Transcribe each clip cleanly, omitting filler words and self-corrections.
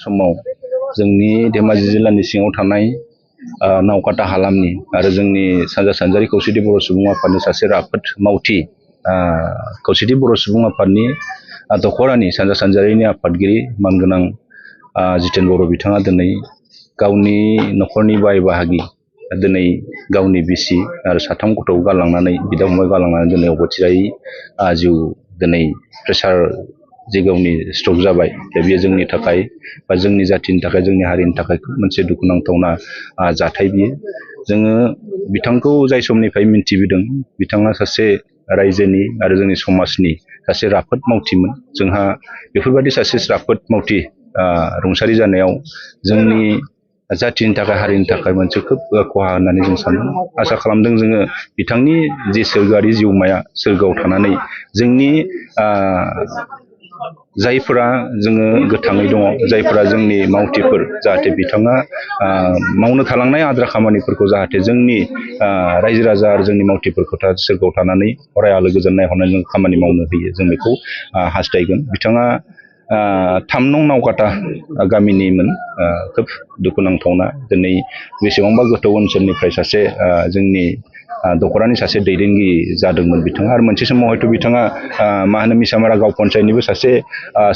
समाव जोंनि धेमाजि जिल्लानि सिङाव थानाय नावकाटा हालामनि आरो जोंनि सानजा सानजारि खौसेथि बर' सुबुं आफादनि सासे राफोद मावथि खौसेथि बर' सुबुं आफादनि दख'रानि सानजा सानजारिनि आफादगिरि मानगोनां जितेन बर' बिथाङा दिनै गावनि न'खरनि बाय बाहागि दिनै गावनि बिसि आरो साथाम गथ' गालांनानै बिदा फंबाय गालांनानै दिनै अबथिरायै जिउ दिनै प्रेसार जे गावनि स्ट्रक जाबाय दा बेयो जोंनि थाखाय बा जोंनि जाथिनि थाखाय जोंनि हारिनि थाखाय मोनसे दुखुनांथावना जाथाय बियो। जोङो बिथांखौ जाय समनिफ्राय मिन्थिबोदों बिथाङा सासे रायजोनि आरो जोंनि समाजनि सासे राफोद मावथिमोन। जोंहा बेफोरबायदि सासे राफोद मावथि रुंसारि जानायाव जोंनि जाथिनि थाखाय हारिनि थाखाय मोनसे खोब खहा होननानै जों सानो। आसा खालामदों जोङो बिथांनि जि सोरगोआरि जिउमाया सोरगोआव थानानै जोंनि जायफोरा जोङो गोथाङै दङ, जायफोरा जोंनि मावथिफोर, जाहाथे बिथाङा मावनो थालांनाय आद्रा खामानिफोरखौ जाहाथे जोंनि रायजो राजा आरो जोंनि मावथिफोरखौ सोरगोआव थानानै अराय आलो गोजोन नायहरनानै खामानि मावनो होयो, जों बेखौ हास्थायगोन। बिथाङा 3 नं नावकाटा गामिनिमोन। खोब दुखुनांथावना दिनै बेसेबांबा गोथौ ओनसोलनिफ्राय सासे जोंनि दख'रानि सासे दैदेनगिरि जादोंमोन बिथाङा, आरो मोनसे समाव हयथ' बिथाङा मिसामारा गाव पन्सायतनिबो सासे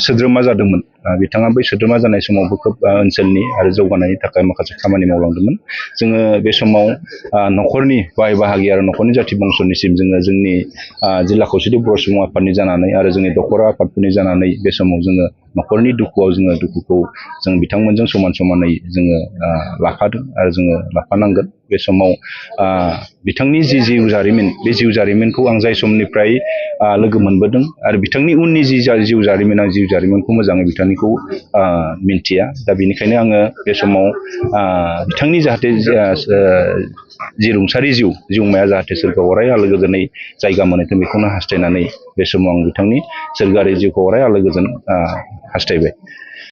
सोद्रोमा जादोंमोन। बिथाङा बै सोद्रोमा जानाय समावबो खोब ओनसोलनि आरो जौगानायनि थाखाय माखासे खामानि मावलांदोंमोन। जोङो बे समाव न'खरनि बाय बाहागि आरो न'खरनि जाथि बंस'निसिम जोङो जोंनि जिल्ला खौसेथि बर' सुबुं आफादनि जानानै आरो जोंनि दख'रा आफादफोरनि जानानै बे समाव जोङो न'खरनि दुखुआव जोङो दुखुखौ जों बिथांमोनजों समान समानै जोङो लाफादों आरो जोङो लाफानांगोन। बे समाव बिथांनि जि जिउ जारिमिन, बे जिउ जारिमिनखौ आं जाय समनिफ्राय लोगो मोनबोदों आरो बिथांनि उननि जि जिउ जारिमिन, आं जिउ जारिमिनखौ मोजाङै बिथांनिखौ मिन्थिया। दा बेनिखायनो आङो बे समाव बिथांनि जाहाथे जि रुंसारि जिउमाया जाहाथे सोरगोआव अराय आलो गोजोनै जायगा मोनहैथों बेखौनो हास्थायनानै बे समाव आं बिथांनि सोरगोआरि जिउखौ अराय आलो गोजोन हास्थायबाय।